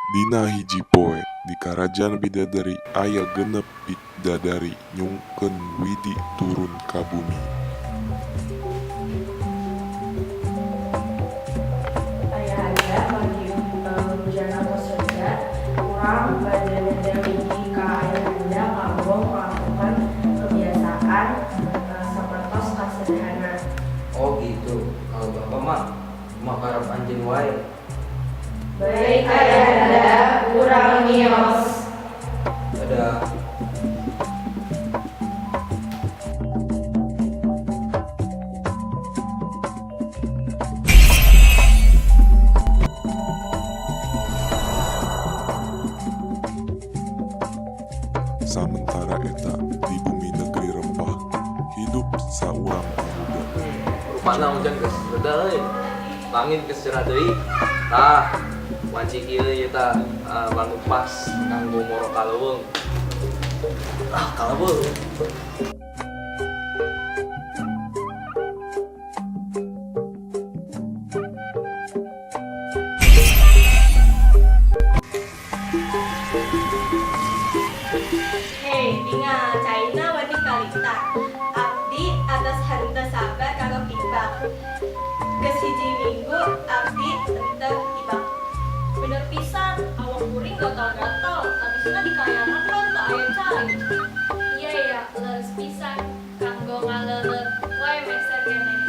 Dina hiji poe, di Karajaan Bidadari aya 6 bidadari nyungkeun widi turun ka bumi. Ayahanda, margi hujan atos reda, urang bade medal widi ka ayahanda kanggo melakukan kebiasaan sapertos kasederhana. Oh gitu, kalau bapak mah mah karep anjeun wae. Baik, ayahanda, urang mios. Dadah. Samentara eta, di bumi negeri rempah, hidup saurang pamuda. Rupana hujan geus reda euy. Langit geus cerah deui. Tah, wanci kieu ieu tah langkung pas kanggo moro ka leuweung. Ah, ka leuweung. Hei, tinggal caina wani kalita. Abdi atos henteu sabar kanggo ibak. Geus hiji minggu abdi henteu ibak. Bener pisan, awak kuring gatal-gatal, habisna di kayangan kan teu aya cai. Iya ya, leres pisan kanggo ngaleuleut wae meser keneh.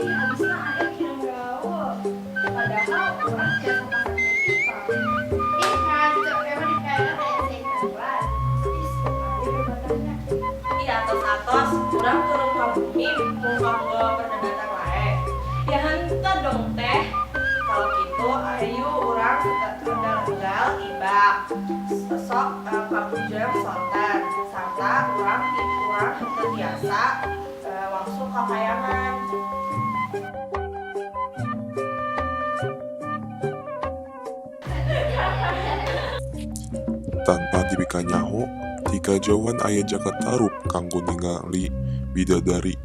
Ih, abisna aya kirim gaul. Padahal urang tiasa pasang festival. Ih, ngaco, emang di kayangan aya cai keluar. Ih, aya berbatanya. Ih, atos-atos urang turun ka bumi mung kanggo perdebatan wae. Ya henteu dong, Teh. Kalau gitu ayo urang enggal-enggal ibak. Sok kabujeng sonten sarta urang urang henteu tiasa wangsul ka kayangan. Tanpa dipikanyaho, ti kajauhan aya Jaka Tarub kanggo ningali bidadari.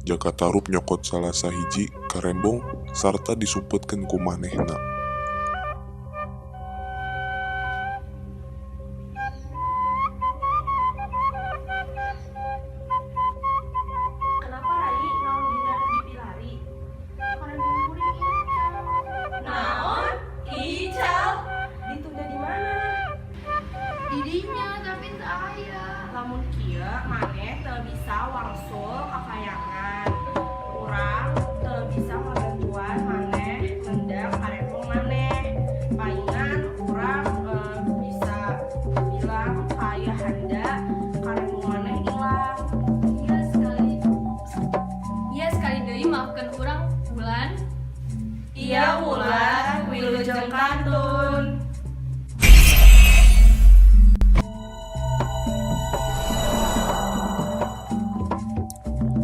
Jaka Tarub nyokot salah sahiji karembong sarta disumputkeun ku manehna. Kenapa, Rai? Naon dina dipilari? Karembong kuring ical. Naon? Ical? Ditunda di mana? Di dinya tapi teu aya. Lamun kieu maneh teu bisa wangsul ka kayangan. Urang teu bisa ngabantuan maneh mendak karembong maneh. Palingan urang bisa bilang ka ayahanda karembong maneh ilang. Iya sekali. Iya sekali deui, maafkan urang, Wulan. Iya, Wulan, wilujeng kantun.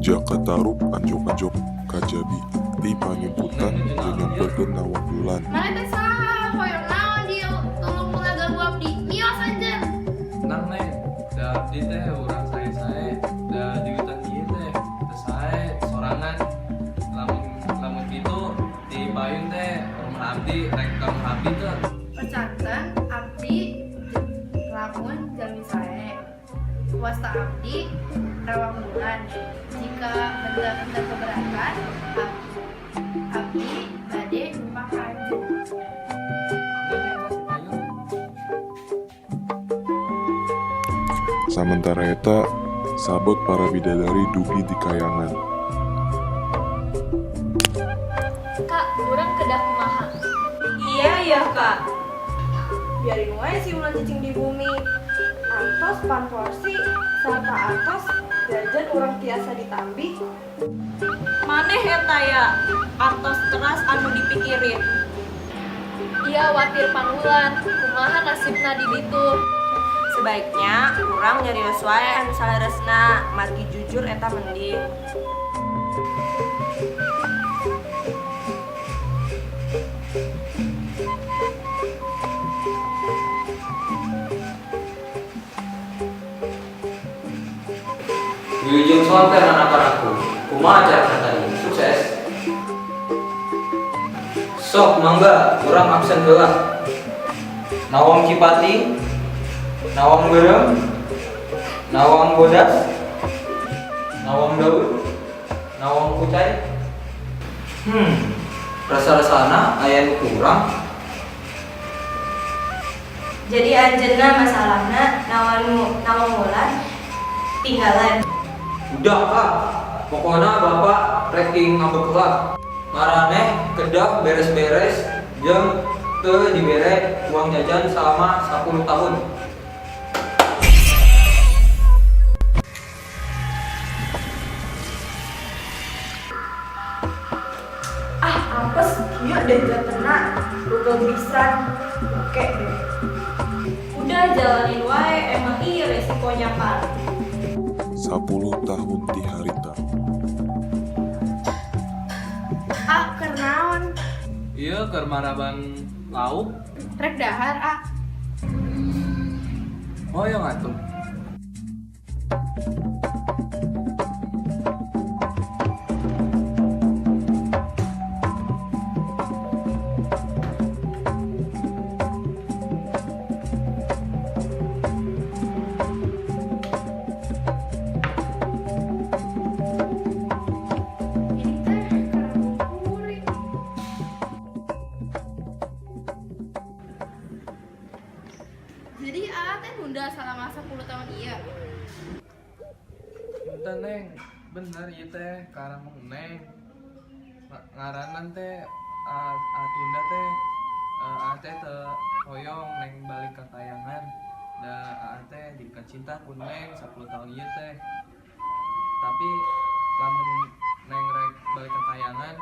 Jaka Tarub anjog-anjog kajabi ti panyumputan jeung nyamperkeun nawang Wulan. Maneh teh saha? Hoyong naon dieu? Tulung ulah ganggu abdi. Mios anjeun. Tenang, Neng, da abdi teh urang sae-sae, da di hutan ieu teh teu sae sorangan. Lamun lamun kitu di payun teh rumah abdi, rek ka rumah abdi teu? Percanten abdi lamun jalmi sae. Wasta abdi Rawang Wulan. Jika henteu keberatan, abdi bade numpang ka anjeun. Mangga, Neng, lah di payun. Samentara eta, sabot para bidadari dugi di kayangan. Kak, urang kedah kumaha? Iya ya, Kak. Biarin wae si Wulan cicing di bumi. Antos pan porsi sarta antos jajan urang tiasa ditambih. Maneh eta ya, artos teras anu dipikirin. Iya, watir pan Wulan, kumaha nasibna di ditu? Sebaiknya urang nyarios wae anu saleresna, margi jujur eta mending. Wilujeng sonten, anak-anakku. Kumaha acara tadi? Sukses? Sok mangga, urang absen heula. Nawang Cipati, Nawang Beureum, Nawang Bodas, Nawang Daun, Nawang Kucai. Rasa-rasana aya nu kurang. Jadi anjeunna masalahna nawan nawang wulan tinggalan. Udah, Pak. Pokoknya Bapak rek ngambek heula. Maraneh kedah beres-beres jeung teu dibere uang jajan selama 10 tahun. Ah, apes kieu deh jatena. Rugel pisan. Oke deh. Udah jalanin wae, emang iya resikonya pan. 10 tahun ti harita. Ah, keur naon? Ieu keur maraban lauk. Rek dahar, ah. Hoyong atuh. Ini teh karambung kuring. Jadi Aa teh nunda selama 10 tahun iya. Ente, Neng, bener ieu teh karambung Neng. Ngaranan teh atunda teh aa teh teu hoyong Neng balik ka kayangan. Da aa teh dibikin cinta ku Neng 10 tahun ieu teh. Tapi lamun Neng rek balik ka kayangan,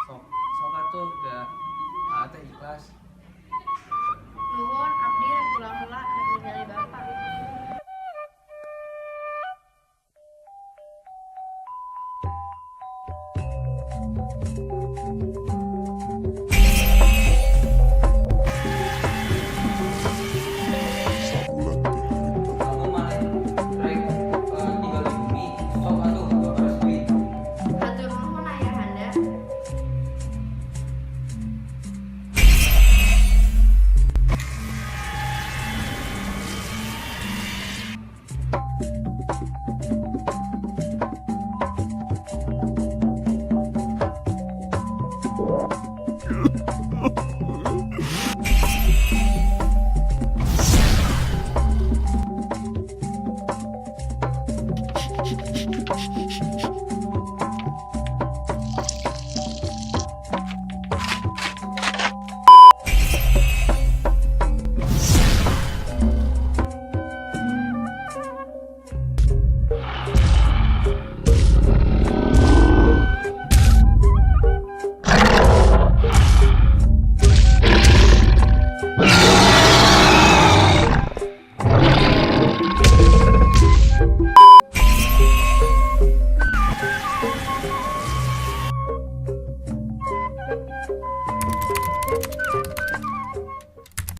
sok sok atuh, da aa teh ikhlas.